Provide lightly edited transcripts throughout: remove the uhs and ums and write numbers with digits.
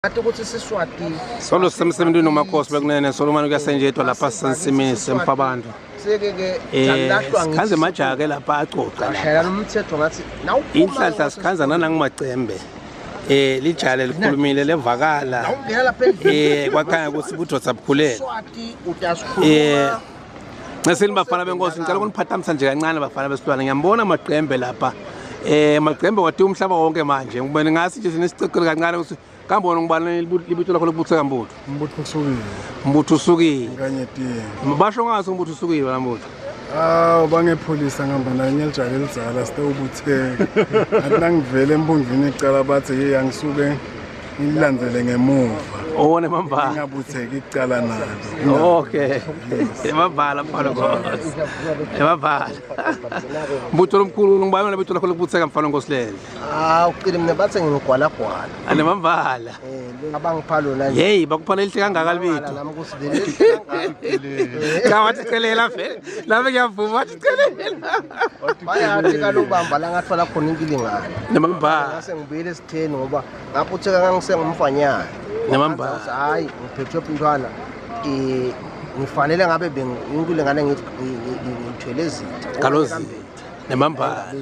Ati ukuthi siSwati Solo sisemsebentini umakhosi bekunene solo manje kuyasenjetwa lapha sisensimini semfabantu. Seke ke Eh salahlwa sikhanze majake lapha acoca la. Shayela umthetho ngathi nawuphuma Inhlahla sikhanza nanangimacembe. Eh lijale likhulumile levakala. Nawungena lapha endlini Eh kwakhanya ukuthi budodza bukhulele. Swati Eh utasikhuluma Ncesini bafana benkosi ngicela ukuniphathamisa nje kancane bafana besilwane ngiyambona Maqembe lapha. Eh Maqembe wati umhlaba wonke manje ngibone ngasi nje sinesicecele kancane ukuthi kambe wona ngubani libito lakho lokubutheka mbutho. Mbutho usukile Mbutho usukile. kanye tini. Basho ngaso umbutho usukile wena mbutho. Awu bangepholisa ngihamba naye ngelijake elidzala sitewubutheka. Athi nangivele embundlini icala bathi hey angisuke ngililandzele ngemuva. Owona mambala. Ngingabutheki icala nalo. Okay. Emabala mfana nkosi. Emabala. Mbutho lomkhulu ngibani lebito lakho lokubutheka mfana nkosi lele. Ah uqile mina bathe ngingigwalagwala. Anemambala. Eh abangipha lona nje. Hey bakuphala elihle kangaka libito. Nami ukuthi leli Cha wathi celela vele. Lami ngiyavuma wathi celela. Bayathi kalobamba la ngathola khona inkulingane. Nemambala. Ngase ngibuyele esitheni ngoba ngaphutheka ngangisengumfanyana. Nemambala. Ngathi, Hayi ngiphethwe umntwana eh ngifanele ngabe benginkulingane ngithwele ezitha. Kalozitha. Nemambala.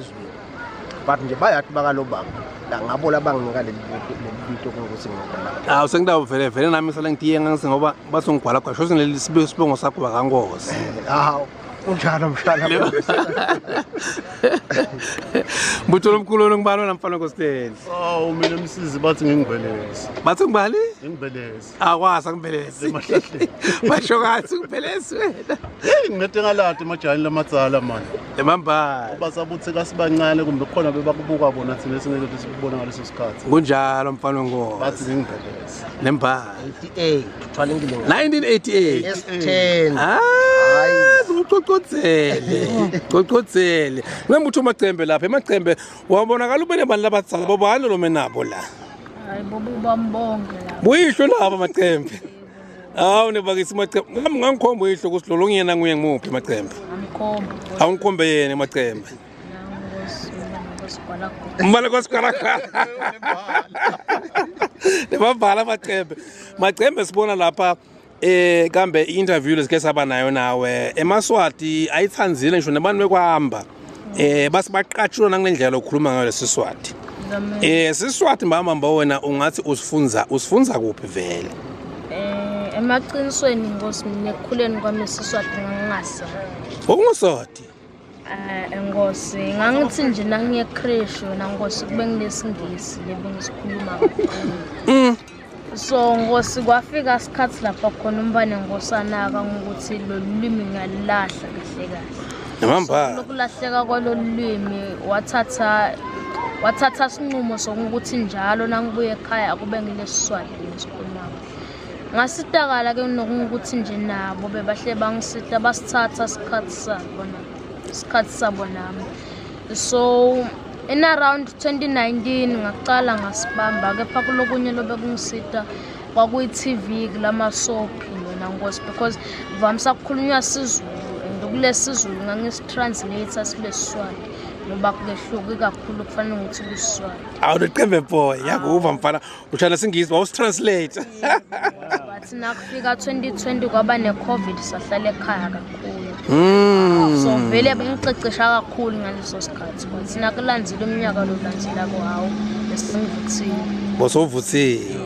But nje bayathi bakalobamba. La ngabo labanginika leli leli bito kungukuthi ngigwala. Awu sengidawu vele vele nami sale ngitiye ngangise ngoba basongigwala gwasho leli sibongo sakho bakankosi. Hawu kunjalo mshana. Mbutho lomkhulu ngibani wena mfana nkosi lele. Awu mina msizi bathi ngingibelezi. Bathi ngibani? Ngingibelezi. Akwasa ngibelezi. Emahlahleni. Basho ngathi ngibelezi wena. Hey nginete ngalati emajaheni lamatsala mani. Emambala. Basabuthi kasibancane kumbe khona bebakubuka bona thina esingeke sikubona ngaleso sikhathi. Kunjalo mfana wenkosi. Bathi ngingibelezi. Nembala. 88 uthwala inkulingane. 1988. S10. Ah, ucocodzele. Cocodzele. Ngembutho amacembe lapha, emacembe wabonakala ube nebantu labadzala bobani lo menabo la. Hayi bobo bambonke la. Buyihlo laba macembe. Hawu nebakisi macembe. Ngami ngangikhomba uyihlo ukuthi lo ngiyena nguye ngimuphi macembe. Amkhomba. Awungikhombe yena macembe. Nangosigwalagwala. Mbala kwasigwalagwala. Nebabhala macembe. Macembe sibona lapha eh kambe i-interview lesike saba nayo nawe emaswati ayithanzile ngisho nabantu bekwahamba eh base baqatshulwa nangendlela okhuluma ngayo lesiswati eh siswati mbamba mba wena ungathi usifunza usifunza kuphi vele Eh emaqinisweni nkosi mina ekukhuleni kwami isiswati ngangingasazi. Ungaswati Eh nkosi ngangithi nje nangiye creche yona nkosi kube nginesingisi lebe ngisikhuluma kakhulu. So nkosi kwafika isikhathi lapha khona umbane nkosanaka ukuthi lolu lwimi ngiyalilahla kahle kahle. Nemambala Lokulahleka kwalolu lwimi wathatha wathatha isinqumo sokuthi njalo nangibuye ekhaya akube ngilesiswati ngisikhulumako. Ngasitakala ke nokuthi nje nabo bebahle bangisita basithatha isikhathi sabo na isikhathi sabo nami. So in around 2019 ngaqala ngasibamba kepha kulokunye lobekungisita kwakuyi-TV kulama-soapy yona nkosi because vamisa kukhulunywa siZulu and kulesi Zulu ngangisi-translate sibe Siswati ngoba kungehluki kakhulu kufanele ukuthi kusiswati. Awuqembe boy yakuva mfana ushana singisi wawusitranslate But nakufika 2020 kwaba ne-COVID sahlala ekhaya kakhulu. So vele bengicecesha kakhulu ngaleso sikhathi kwathi nakulandzela umnyaka lo landzelako hawu besengivuthiwe. Bosovuthiwe.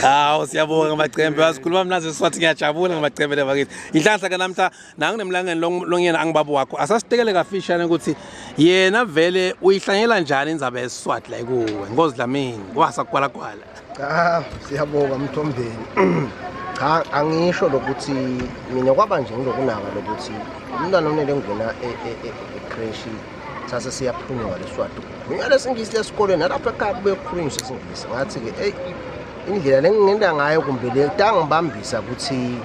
Hawu siyabonga macembe wasikhuluma mnazi siswathi ngiyajabula ngamacembe lebakithi. Inhlanhla ke namhla nanginemlangeni longiyena angibaba wakho asasitekele kafishane ukuthi yena vele uyihlanyela njani indzaba yesiswati la kuwe Nkosi Dlamini kwasa kwalagwala. Cha siyabonga Mthombeni. Cha angisho lokuthi mina kwaba nje ngilokunaka lokuthi umntwana unele ngena e-creche sase siyaphunyuka leswati. Mina lesingisi lesikolweni nalapha ekhaya kube kukhulunywa isingisi. Ngathi ke hey indlela lengingenda ngayo kumbe le tangibambisa ukuthi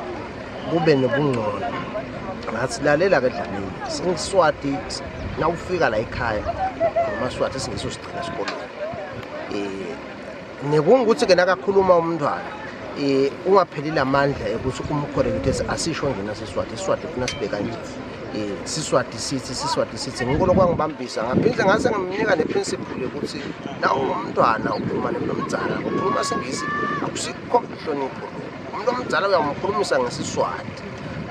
kube nobungcono. Ngathi lalela ke Dlamini singiswati nawufika la ekhaya ngomaswati isingisi usigcina esikolweni. Eh nekungukuthi ke nakakhuluma umntwana eh ungaphelile amandla ukuthi umcorrect asisho nje nasiswati iswati funa sibe kanje eh siswati sithi siswati sithi ngikho lokwangibambisa ngaphinde ngase ngimnika neprinciple yokuthi na ungumntwana ukhuluma nomntwana ukhuluma singisi Akusikhomba inhlonipho lokho. Umuntu omdala uyamkhulumisa ngesiswati.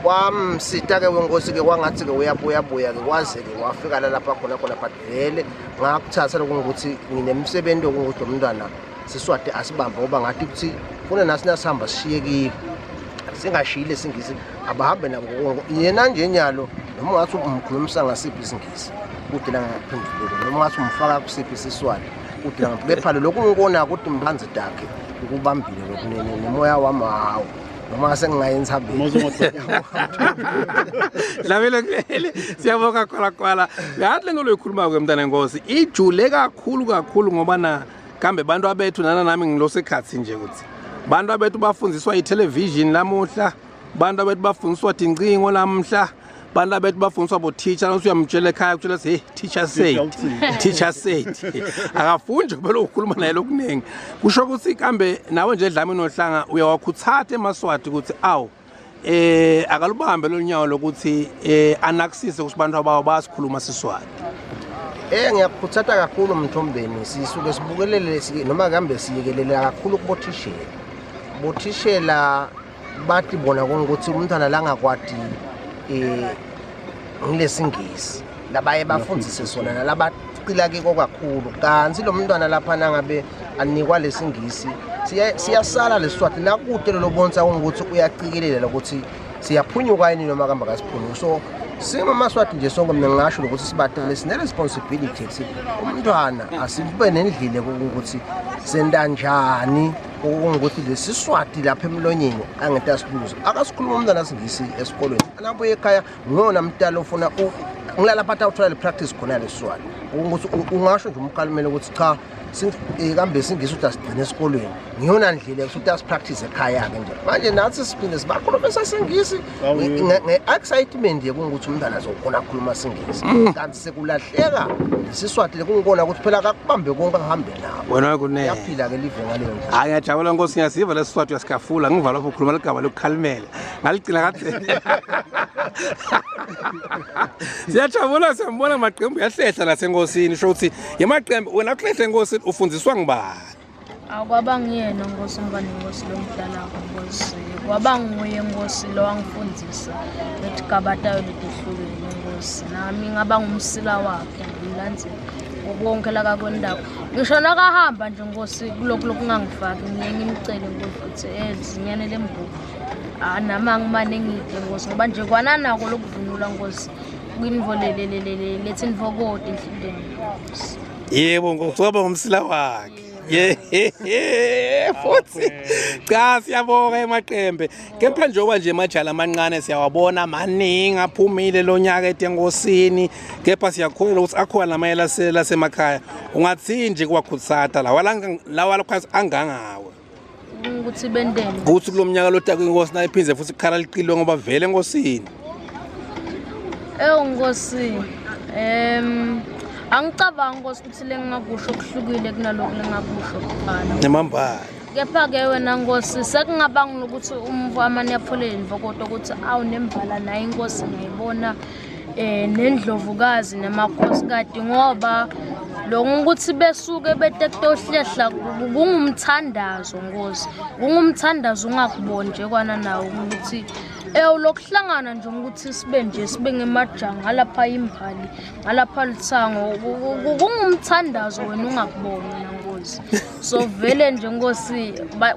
Kwamsita-ke wenkosi-ke kwangathi-ke uyabuyabuya-ke kwaze-ke wafika lalapha khona khona, but vele ngakuthatha lokhu ngokuthi nginemsebenzi wokuthi lo mntwana siswati asibambe, ngoba ngathi ukuthi funa nasi nasihamba sishiye kibo, singashiyile isingisi, abahambe nabo. Yena nje nyalo noma ungathi umkhulumisa ngasiphi isingisi kude la ngaphenduleke, noma ungathi umfaka kusiphi isiswati kude la. Kepha lokhu ngikubona ukuthi mbanzi dakhe ukubambile lokhu nemoya wami, hawu, noma sengingaye entsabeni. Dlamini kulele, siyabonga kwala kwala. Yathi le nto loyikhuluma-ke mntana enkosi ijule kakhulu kakhulu, ngoba na kambe bantu abethu nana nami ngilosekhathi nje ukuthi bantu abethu bafundiswa i-television lamuhla, bantu abethu bafundiswa tincingo lamhla, bantu abethu bafundiswa bothisha. Nase uyamtshela ekhaya kutshela ukuthi hey, teacher said, teacher said. Akafundi nje kumele ukhuluma naye lokuningi. Kusho ukuthi kambe nawe nje Dlamini Ohlanga uyawakhuthatha emaswati ukuthi awu akalubambe lo nyawo lokuthi anakusise ukuthi abantu abawo bayasikhuluma siswati. Ngiyakukhuthatha kakhulu Mthombeni, sisuke sibukelele noma kambe siyekelela kakhulu kubothishela. Bothishela bathi bona konke ukuthi umntwana langakwati ngilesingisi labaye bafundise sona nalabacila kiko kakhulu, kanti lo mntwana lapha nangabe anikwa lesingisi siyasala lesiswati nakude lolo bonisa ukuthi uyacikelela ukuthi siyaphunyuka yini noma kamba kasiphunyuki. So singamaswati nje sonke, mina ngingasho ukuthi sibatele sine-responsibility ukuthi umntwana asibe nendlela ukuthi sentanjani ukuthi lesiswati lapha emlonyeni angeke asiluze. Akasikhuluma umntwana singisi esikolweni, anabuye ekhaya ngona mntala ufuna ngilala phatha uthola le practice khona lesiswati ukuthi ungasho nje umkhalimele ukuthi cha, kambe singisi ukuthi asigcine esikolweni, ngiyona ndlela yokuthi asipractice ekhaya-ke nje. Manje nathi siphinde sibakhulumisa singisi nge-excitement yekungukuthi umntwana azokhona ukukhuluma singisi, kanti sekulahleka lesiswati lekungibona ukuthi phela akakubambe konke ahambe nabo. Wena kunene. Yaphila-ke live ngaleyo ndlela. Hayi, ngiyajabula nkosi, ngiyasiva lesiswati uyasigafula. Ngiva lapho ukhuluma ligama lokukhalimela, ngaligcina kade. Siyajabula, siyambona maqembu uyahlehla lasenkosini. Sho ukuthi yemaqembu wena kuhlehla enkosini ufundziswa ngubani? Akwaba nguyena nkosi umntwana inkosi lo mdalako nkosi, kwaba nguye nkosi lo wangifundzisa letigaba tayo letehlukene nkosi. Nami ngaba ngumsila wakhe, ngimlandzela konke lakakwendako, ngisho nakahamba nje nkosi kulokhu lokungangifaki ngiye ngimcele nkosi ukuthi zinyane lembuku. Ah, nami angimane ngidle nkosi, ngoba nje kwananako lokuvunula nkosi kwinvo lethi nivokode enhlitweni nkosi. Yebo nkosi, waba ngumsila wakhe. Ye futhi cha, siyabonga emaqembe. Kepha njengoba nje amajala amancane siyawabona maningi aphumile lo nyaka etenkosini, kepha siyakholelwa ukuthi akhona namanye lasemakhaya, ungathini nje kuwakhutsata lawa lawa lakhasi angangawe ukuthi bendele kuthi kulo mnyaka lotaka inkosi nayiphindze futhi ikhala liqilwe ngoba vele enkosini? Ewu nkosi, angicabangi nkosi ukuthi lengingakusho kuhlukile kunalokhu lengakusho kuqala. Nemambala. Kepha-ke wena nkosi sekungabangela ukuthi umvu amane apholele nvokoto ukuthi awu nembala nayo inkosi ngiyayibona nendlovukazi namakhosikati, ngoba lokhu ukuthi besuke bete kutohlehla kungumthandazo nkosi, kungumthandazo ungakuboni nje kwana nawo ukuthi ewu lokuhlangana nje ukuthi sibe nje sibe ngemajanga ngalapha imbali ngalapha lithango kungumthandazo wena ungakuboni wena nkosi. So vele nje nkosi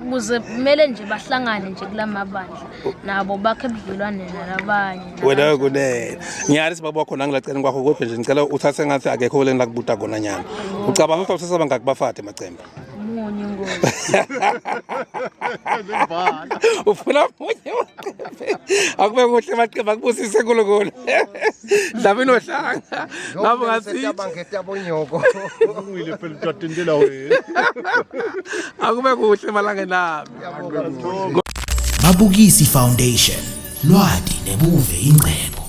kuze kumele nje bahlangane nje kulamabandla nabo bakhe budlelwane nalabanye. Wena kunene ngiyali sibaba khona ngilacela kwakho, kodwa nje ngicela uthathe ngathi akekho le lakubuta kona nyana. Ucabanga ukuthi awusasa bangaki bafati macembe? Munye nkosi. Ufuna munye macembe. Akube kuhle macembe, akubusise uNkulunkulu. Dlamini Ohlanga ngabo ngathi Ngetabonyoko. Kulungile phela, utatendela wena. Akube kuhle malanga nami. Babukisi Foundation, lwati nebuve ingcebo.